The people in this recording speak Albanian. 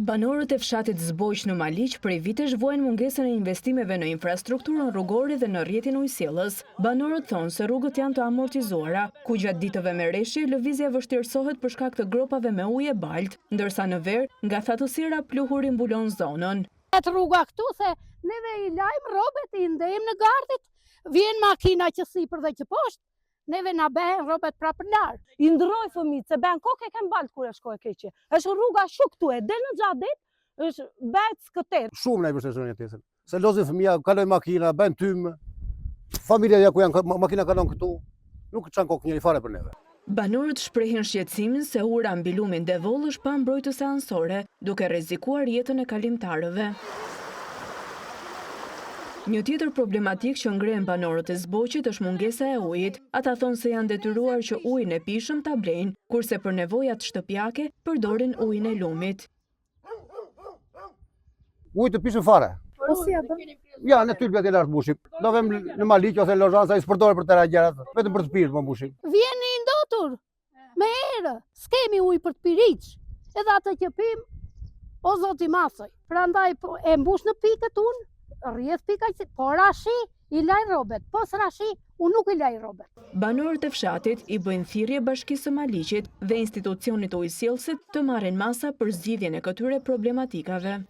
Banorët e fshatit Zboq në Maliq prej vitesh vuajnë mungesën e investimeve në infrastrukturën rrugore dhe në rrjetin ujësjellës. Banorët thonë se rrugët janë të amortizuara, ku gjatë ditëve me reshje lëvizja vështirësohet për shkak të gropave me ujë e baltë, ndërsa në verë, nga thatësira pluhuri mbulon zonën. Atë rruga këtu se neve i lajmë rrobet, i ndejmë në gardhit, vjen makina që sipër dhe që poshtë, Neve na behen rrobet prapë larë. I ndroj fëmijët, se bën kokë e kem baltë kur e shkoj keqe. Është rruga shu këtu e del në xhadet, është bëhet skëter. Shumë na i vështirëson jetesën. Se lozin fëmija, kalojnë makina, bën tym. Familja ja ku janë makina kalon këtu. Nuk çan kokë njeri fare për neve. Banorët shprehin shqetësimin se ura mbi lumin Devoll është pa mbrojtëse anësore, duke rrezikuar jetën e kalimtarëve. Një tjetër problematikë që ngrenë banorët e Zboqit është mungesa e ujit. Ata thonë se janë detyruar që ujin e pijshëm ta blejnë, kurse për nevojat shtëpiake përdorin ujin e lumit. Ujë të pijshëm fare. Po si ja bën? Ja, në tylbet e lartë mbushim. Do vem në Maliq ose në Lozhan, sa i s'përdore për tëra gjërat, vetëm për të pirë po mbushim. Vjen i ndotur me erë, s'kemi ujë për të pirë hiç. Edhe atë që pim, o zoti masoj. Prandaj po, e mbush në pikët unë, rrjedh pika që, po ra shi, i laj rrobet, po s'ra shi, unë nuk i laj rrobet. Banorët e fshatit i bëjnë thirrje Bashkisë së Maliqit dhe institucionit të ujësjellësit të marrin masa për zgjidhjen e këtyre problematikave.